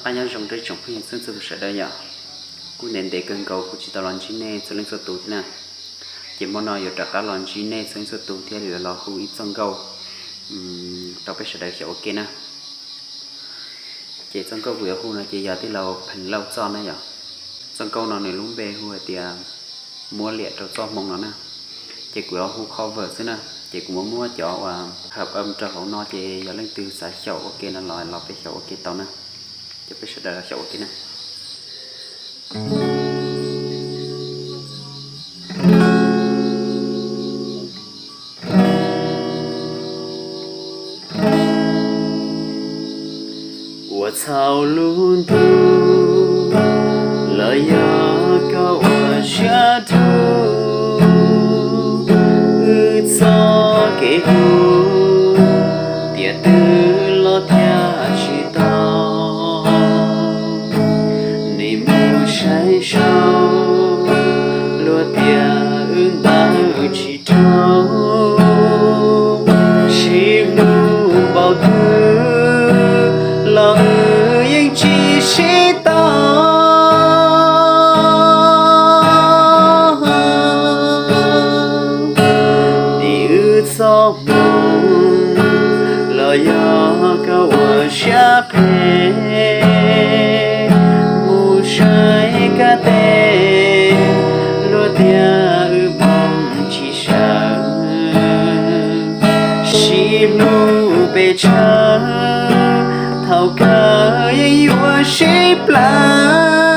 Qab nyob zoo rau tsoom phooj ywg txhua tus sawv daws yom. Kuj ntev ntev kawg nkaus kuv tsis tau los ntsib nej txhua leej txhua tus thiab na. Ces hmo no yuav rov qab los ntsib nej txhua leej txhua tus thiab yuav los hu ib txoj nkauj rau peb sawv daws xyaum ua ke na. Ces txoj nkauj kuv yuav hu no ces yog tij laug Pheej Lauj txoj na yom. Txoj nkauj no nws lub npe hu hais tias Muab Liam Rau Txoj Hmoo no na. Ces kuv yuav hu cover xwb na, ces kuv muab muab cov uas hợp âm rau hauv no ces yog leej twg xav xyaum ua ke no los los peb xyaum ua ke tau na. Ces peb sawv daws los xyaum ua ke na. Ua txhaum lub ntuj los yog koj ua siab dub, wb txoj kev hlub tiam twg los thiaj tsis tau. Nim mus saib saud luag tias wb npawg tsis raug, sib hlub npaum twg los wb yeej tsis sib tau. Nim wb txoj hmoo los yog koj ua siab phem, mus saib kab teb luag tias wb mus tsis sawv, sib hlub pes tsawg thaum kawg yeej yuav sib plawv.